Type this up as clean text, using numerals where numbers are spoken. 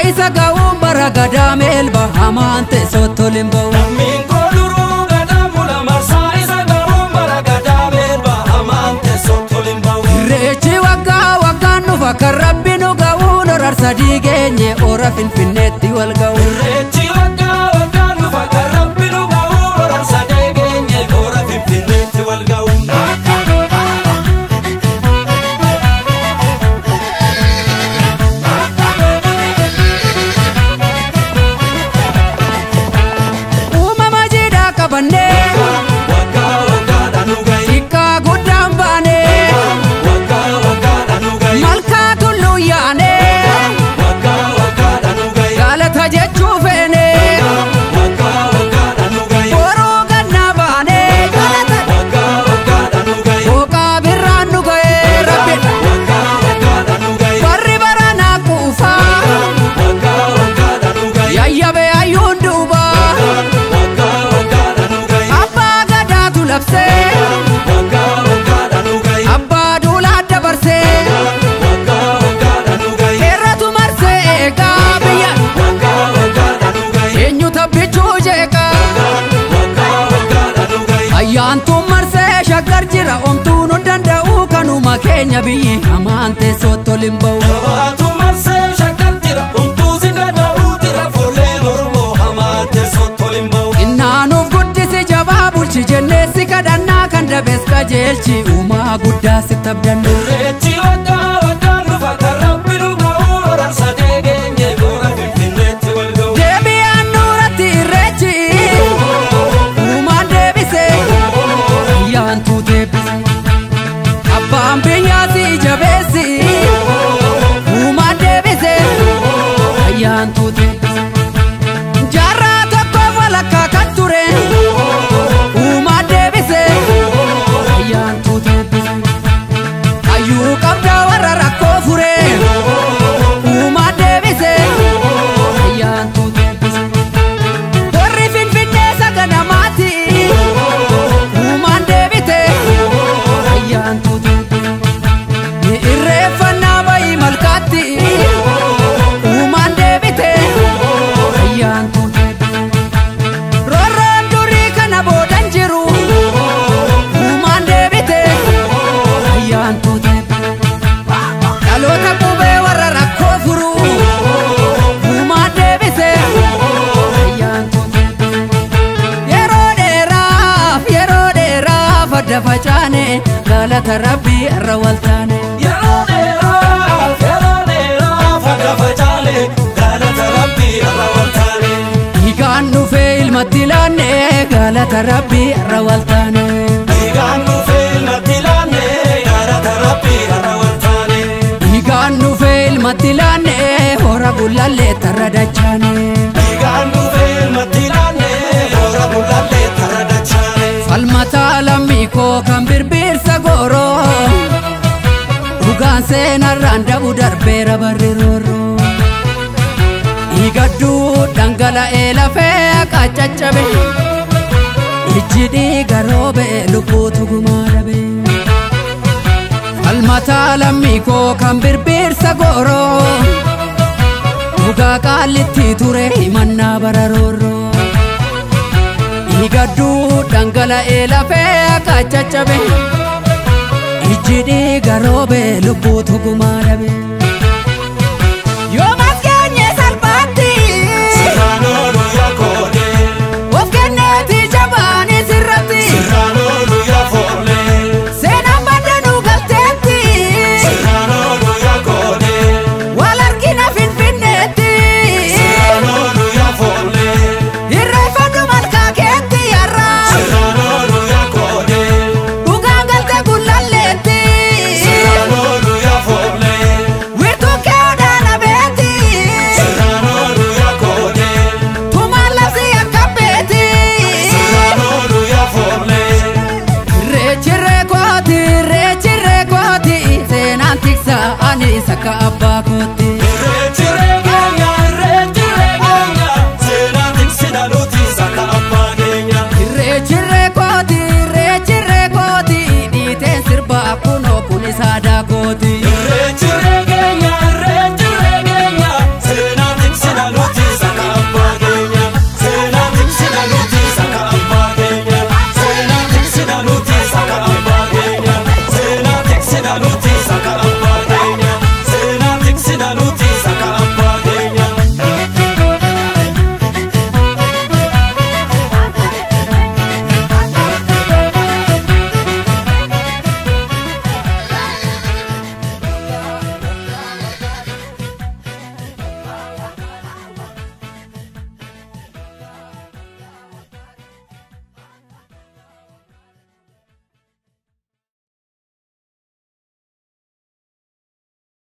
isa ga'uun bara gadaa meelba hamaan teessootti ol hin ba'u. Lammiin koo duruu gadaa mula marsaa isa ga'uun bara gadaa meelba hamaan teessootti ol hin ba'u. Irreechi waggaa waggaan dhufa kan rabbi nu ga'uun horar sadii geenye hora Finfinneetti wal ga'u. Irreechi waggaa waggaan dhufa kan rabbi nu ga'uun horar sadii geenye hora Finfinneetti wal ga'u. Uumama jiidhaa qabannee Waggaa waggaadhaan nu ga'i. xiqqaa guddaan baanee Waggaa waggaadhaan nu ga'i. malkaa tulluu yaanee Waggaa waggaadhaan nu ga'i. galata jechuu feenee Waggaa waggaadhaan nu ga'i. boruu gannaa baanee galata Waggaa waggaadhaan nu ga'i. booqaa birraan nu ga'ee rabbi Waggaa waggaadhaan nu ga'i. warri baranaa quufaa Waggaa waggaadhaan nu ga'i. yayyabee hayyuun duubaa Waggaa waggaadhaan nu ga'i. abbaa gadaatu labsee Waggaa waggaadhaan nu ga'i. abbaa duulaa dabarsee Waggaa waggaadhaan nu ga'i. heeratu marsee eegaa biyya Waggaa waggaadhaan nu ga'i. eenyu tabbichuu jeeqaa Waggaa waggaadhaan nu ga'i. ayyaantuun marsee shaggar jira omtuun hin danda'u kanuma keenya biyyi hamaan teessootti ol hin ba'u. Jabaatu marsee shaggar jira homtuu si danda'uu jira fuulleen Oromoo hamaan teessootti ol hin ba'u. Innaanuuf guddisi jabaa bulchi jennee si kadhannaa kan dabees qajeelchi uumaa guddaa si tabdannu. Irreechi waggaa waggaan dhufa kan rabbi nu ga'uu horar sadee geenye hora Finfinneetti wal ga'u. Deebi'aan nuuratti irreechi uumaan deebise ayyaantuu deebise abbaan biyyaa si jabeessi uumaan deebise ayyaantuu deebise jaarraa tokkoof walakkaa kan ture uumaan deebise ayyaantuu deebise hayyuu qabdaa warra rakkoo fure uumaan deebise ayyaantuu deebise warri Finfinnee saganamaati uumaan deebite ayyaantuu deebise ni irreeffannaa bayii malkaatti uumaan deebite ayyaantuu deebise roorroon durii kana boodan jiru uumaan deebite ayyaantuu deebise dhaloota qubee warra rakkoo furu uumaan deebise ayyaantuu deebise yeroo dheeraaf adda facaane galata rabbii irra waltaane. Yeroo dheeraaf adda facaane galata rabbii irra waltaane. Dhiigaan dhufee ilmatti laanne galata rabbii irra waltaane. Dhiigaan dhufee ilmatti laanne galata rabbii irra waltaane. Dhiigaan dhufee ilmatti laanne hora gullallee tarra dachaane. Dhiigaan dhufee ilmatti laanne hora gullallee tarra dachaane. Falmataa lammii koo kan birbirsa gooroo dhugaan seenarraan dabu darbeera barri roorroo. Dhiigadduu dhangala'ee lafee akka caccabe ijji dhiiga roobe lubbuutu gumaa dhabe. Falmataa lammii koo kan birbirsa gooroo dhugaa qaallitti ture himannaa bara roorroo. Dhiigadduu dhangala'ee lafee akka caccabe ijji dhiiga roobe lubbuutu gumaa dhabe.